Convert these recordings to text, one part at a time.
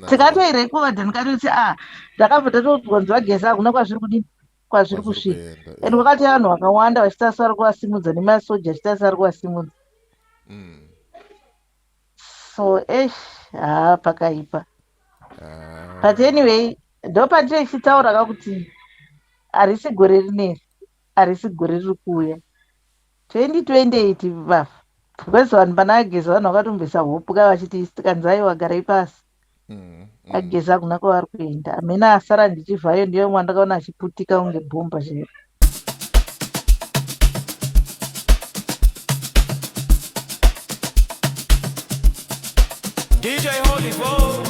Tikatoirekodha ndikatoti a ah, ndakabva tatoudzwa kunzi vageza hakuna kwazviri kudini kwazviri kusvika and kwakati vanhu vakawanda vachitarisa vari kuvasimudza nemasoja achitarisa ari kuvasimudza. So esh, haa, pakaipa. But anyway, ndopatichitaura ka kuti harisi gore rineri, harisi gore riri kuuya 2028 vafa, because vanhu pana ageza vanhu vakatomboisa hope ka vachiti tikanzi aiwa garai pasi. Ageza hakuna kwavari kuenda, hamena asara ndichivhayo ndiyo mwandakaona achiputika kunge bhomba chairo. DJ Holy Bo.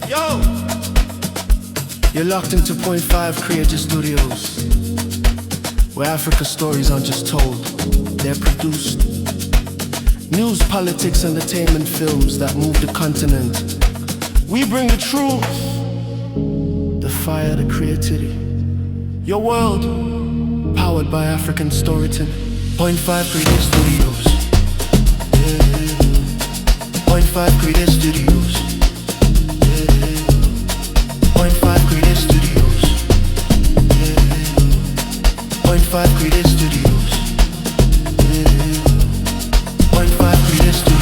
Yo! You're locked into Point 5 Creative Studios, where Africa stories aren't just told, they're produced. News, politics, entertainment, films that move the continent. We bring the truth, the fire, the creativity. Your world, powered by African storytelling. Point 5 Creative Studios. Yeah. Point 5 Creative Studios. Yeah. Point 5 Creative Studios. Yeah. Point 5 Creative Studios. Yeah. Point 5 Creative Studios.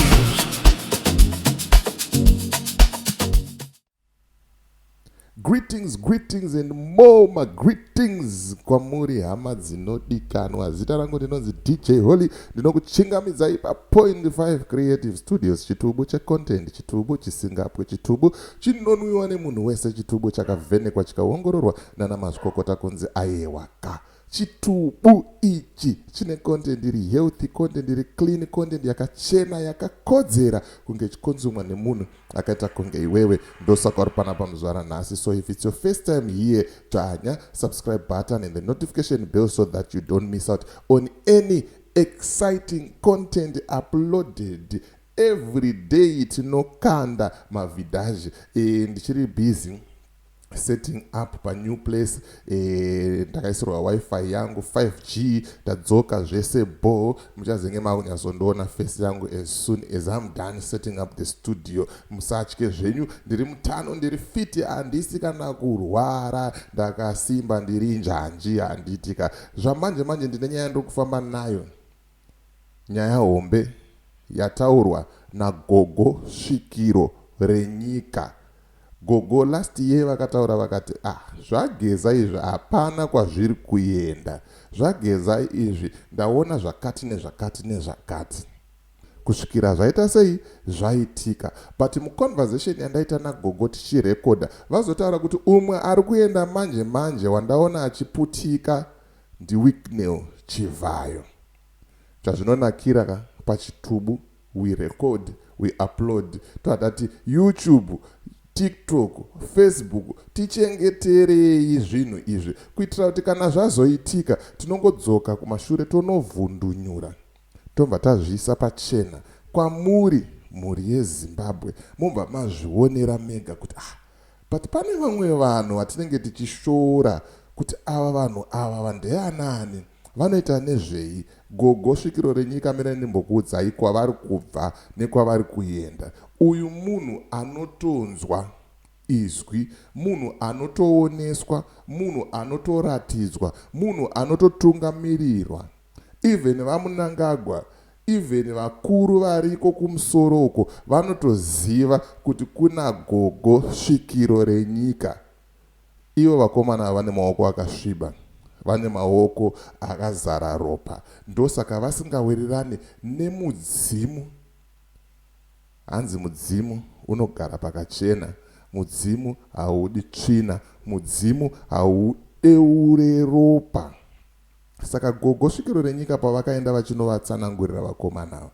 Greetings, greetings and more magreetings kwamuri hama dzinodikanwa. Zita rangu ndinonzi DJ Holy, ndinokuchingamidzai paPoint 5 Creative Studios, chitubu checontent, chitubu chisingapwe, chitubu chinonwiwa nemunhu wese, chitubu chakavhenekwa chikaongororwa nana mazvikokota kunzi ayewaka. Chitubu ichi chine content iri healthy, content iri clean, content yakachena, yakakodzera kunge ichikonzumwa nemunhu akaita kunge iwewe. Ndosaka uri panapa muzuva ranhasi. So if it's your first time here, dzvanya subscribe button and the notification bell so that you don't miss out on any exciting content uploaded every day. Tinokanda mavhidhaji. Ndichiri busy setting up panew place. Ndakaisirwa WiFi yangu 5G, ndadzoka zvese bo. Muchazenge makunyatsondiona face yangu as soon as I'm done setting up the studio. Musatye zvenyu, ndiri mutano, ndiri fiti, handisi kana kurwara, ndakasimba, ndiri njanji, handitika. Zvamanje manje ndine nyaya ndiri kufamba nayo, nyaya hombe yataurwa nagogo svikiro renyika. Gogo last year vakataura vakati, ah, zvageza izvi hapana kwazviri kuenda, zvageza izvi ndaona zvakati nezvakati nezvakati, kusvikira zvaita sei, zvaitika. But muconversation yandaita nagogo tichirekodha, vazotaura kuti umwe ari kuenda manje manje wandaona achiputika ndiWicknell Chivhayo. Chazvinonakira ka pachitubu, we record, we upload, toatati YouTube, TikTok, Facebook, tichengeterei zvinhu izvi kuitira kuti kana zvazoitika tinongodzoka kumashure tonovhundunyura, tobva tazviisa pachena kwamuri, mhuri yeZimbabwe, mobva mazvionera mega kuti ah, but pane vamwe vanhu vatinenge tichishora kuti ava vanhu ava ndeanani, vanoita nezvei. Gogo svikiro renyika, mire ndimbokuudzai kwavari kubva nekwavari kuenda. Uyu munhu anotonzwa izwi, munhu anotooneswa, munhu anotoratidzwa, munhu anototungamirirwa. Even vaMunangagwa, even vakuru variko kumusoro uko vanotoziva kuti kuna gogo svikiro renyika. Ivo vakomana vane maoko akasviba, vane maoko akazara ropa, ndosaka vasingawirirani nemudzimu. Hanzi mudzimu unogara pakachena, mudzimu haudi tsvina, mudzimu haudeure ropa. Saka gogo svikiro renyika pavakaenda vachinovatsanangurira vakomana ava,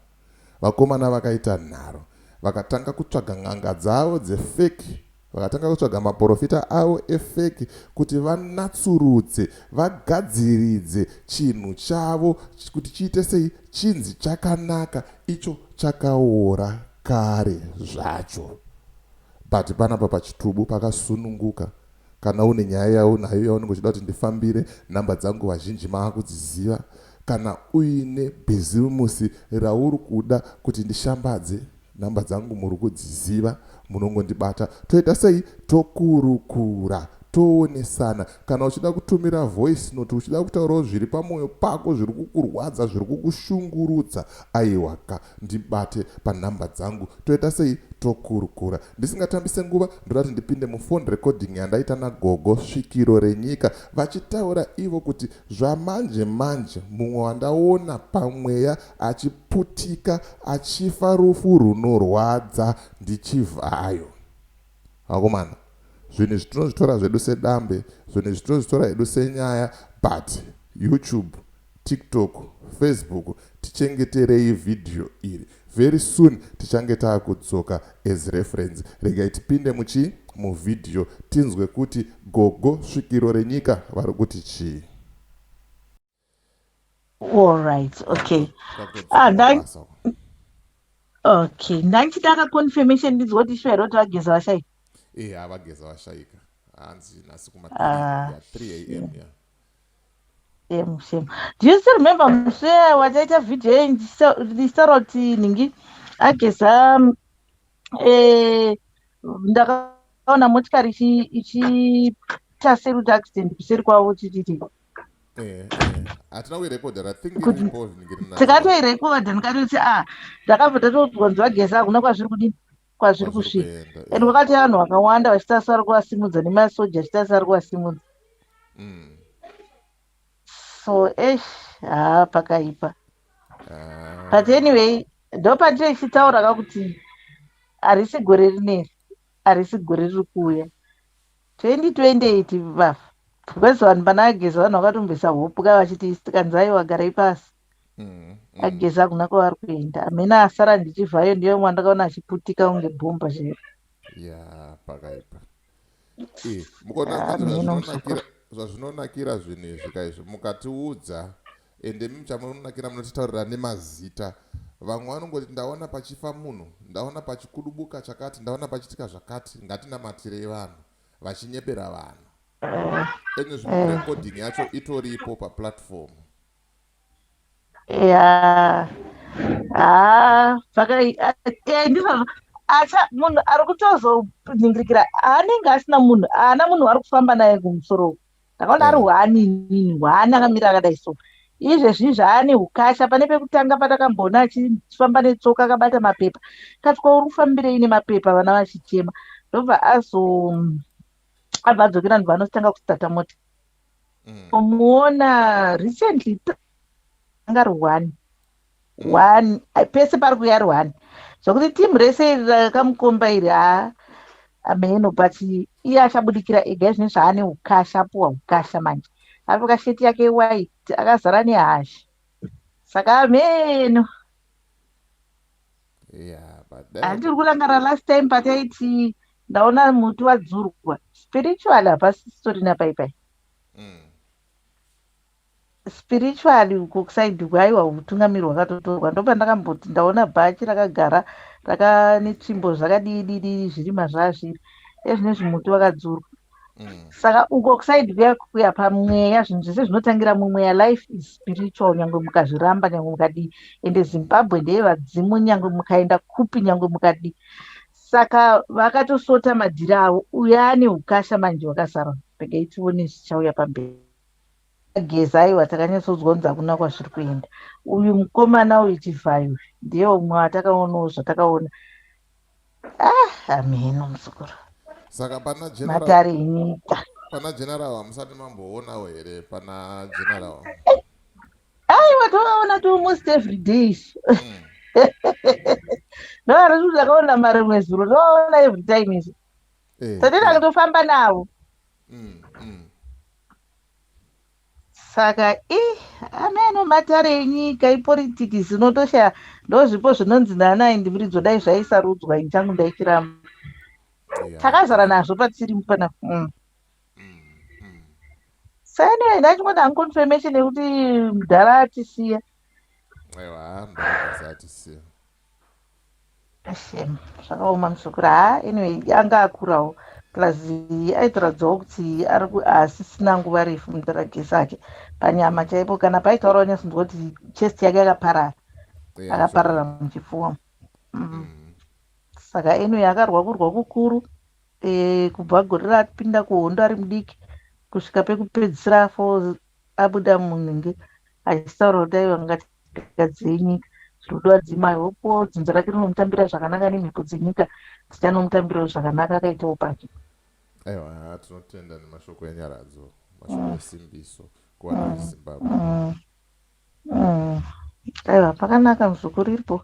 vakomana vakaita nharo, vakatanga kutsvaga n'anga dzavo dzefeki, vakatanga kutsvaga maprofita avo efeki kuti vanatsurudze, vagadziridze chinhu chavo kuti chiite sei, chinzi chakanaka, icho chakaora kare zvacho. But panapa pachitubu pakasununguka. Kana une nyaya yaunayo yaunenge uchida kuti ndifambire, nhamba dzangu vazhinji maakudziziva. Kana uine bhizimusi rauri kuda kuti ndishambadze, nhamba dzangu muri kudziziva. Munongondibata, toita sei? Tokurukura, toonesana. Kana uchida kutumira voice note, uchida kutaurawo zviri pamwoyo pako, zviri kukurwadza, zviri kukushungurudza, aiwaka, ndibate panhamba dzangu, toita sei? Tokurukura. Ndisingatambise nguva, ndoda kuti ndipinde muphone recording yandaita nagogo Svikiro Renyika, vachitaura ivo kuti zvamanje manje mumwe wandaona pamweya achiputika, achifa rufu runorwadza, ndiChivhayo. Vakomana, zvinhu izvi tinozvitora zvedu sedambe, zvinhu izvi tinozvitora hedu senyaya, but YouTube, TikTok, Facebook, tichengeterei vhidhiyo iri. Very soon tichange taakudzoka as reference. Regai tipinde muchi muvhidhiyo, tinzwe kuti gogo Svikiro Renyika vari kuti chii. All right, okay. Ah, okay, ndanchida ka confirmation, ndinzwa kuti sure kuti vaGeza vashaika. Eh, vaGeza vashaika, hanzi nhasi kuma 3 am, yeah. Shame, shame. Do you still remember musi wataita vhidhiyo ndichitaura kuti nhingi aGeza, ndakaona motikari ichiita seruti accident kuseri kwavo, chichiti? Hatina kuirekodha. Tikatoirekodha, ndikatoti a ndakabva tatoudzwa nzi vaGeza hakuna kwazviri kudini, kwazviri kusvika, and kwakati vanhu vakawanda vachitarisa vari kuvasimudza, nemasoja achitarisa ari kuvasimudza. So esh, haa, pakaipa. But anyway, ndopatichitaura ka kuti harisi gore rineri, harisi gore riri kuuya, 2028 vafa, because vanhu pana aGeza vanhu vakatomboisa hope ka, vachiti tikanzi aiwa, garai pasi. AGeza hakuna kwavari kuenda. Hamena asara ndiChivhayo, ndiyo mwandakaona achiputika kunge bhomba chairo. Ya, pakaipa. Mukaona zvazvinonakira zvinhu izvi kaizvi, mukatiudza, ende mimi chamunonakira munotitaurira nemazita. Vamwe vanongoti ndaona pachifa munhu, ndaona pachikudubuka chakati, ndaona pachiitika zvakati, ngatinamatirei vanhu, vachinyepera vanhu. Ende zvino recording yacho itoripo paplatform. Ya, ha, ndizvozvo. Acha munhu ari kutozoningirikira anenge asina munhu, haana munhu wari kufamba naye kumusoro uku. Ndakaona ari hwani inini, hwani akamira akadai. So izvezvi zvaane ukasha, pane pekutanga patakamboona achifamba netsoka akabata mapepa, kati kwauri kufambirei nemapepa, vana vachichema? Ndobva azo abva adzokera, ndobva anotanga kusitata mota. Muona recently anga ri one one pese pari kuuya ri one, zvokuti timu rese iri rakamukomba iri, ha, ameno. But iye achabudikira ega izvino zvaane ukasha, apuwa ukasha manje, apfeka sheti yake white, akazara nehasha, saka ameno. Handiri kurangara last time pataiti ndaona muti wadzurwa spiritually, hapasitorina paipai. Spiritually uko kuside kwaiwa utungamiri hwakatotorwa. Ndopandakamboti ndaona bhachi rakagara rakanetsvimbo, zvakadii dii, zvirima zvazviri ezvinezvi, muti wakadzurwa. Saka uko kuside kuya kuya pamweya, zvinhu zvese zvinotangira mumweya. Life is spiritual, nyange mukazviramba, nyange mukadii. Ende Zimbabwe ndeyevadzimu, nyange mukaenda kupi, nyange mukadii. Saka vakatosota madhiri avo. Uyo ane ukasha manje wakazara, regai tione zvichauya pamberi. Geza aiwa, takanyatsonzwa kunzi hakuna kwazviri kuenda. Uyu mukomana uyu Chivhayo ndiye umwe watakaonawo zvatakaona. Ah, ameno muzukuru. Saka pana matare enyika. Pana general hamusati mamboonawo here, pana general? Aiwa, tovaona to almost every day. Ndovari kuti ndakaona marimwe zuro, tovaona every time izvo. Totenda kutofamba navo. Saka i ameno matare enyika, ipolitics unotoshaya. Ndozvipo zvinonzi naana indimuridzo, dai zvaisarudzwa, ini changu ndaichiramba. Takazara nazvo patiri pana. So anyway, ndachingoda hangu confirmation yekuti mudhara atisiya. Aiwa, mudhara atisiya. Shem, zvakaoma muzukuru. Ha, anyway, anga akurawo, plus aitoratidzawo kuti ari asisina nguva refu mudhara Geza ake panyama chaipo. Kana paitaurawo nyasonzwa kuti chest yake yakaparara, akaparara muchipfuwa. Saka anyway akarwa kurwa kukuru kubva gore raapinda kuhondo ari mudiki kusvika pekupedzisira afo abuda munhingi achitaura kuti aiwa, ngatigadzirei nyika, zvinodiwa dzima. Hopo dzinza rake rinomutambira zvakanaka nemhepo dzenyika dzichanomutambirawo zvakanaka, akaitawo pake. Aiwa, tinotenda nemashoko enyaradzo, mashoko esimbiso kuvana veZimbabwe. Aiwa, pakanaka, muzukuru iripo.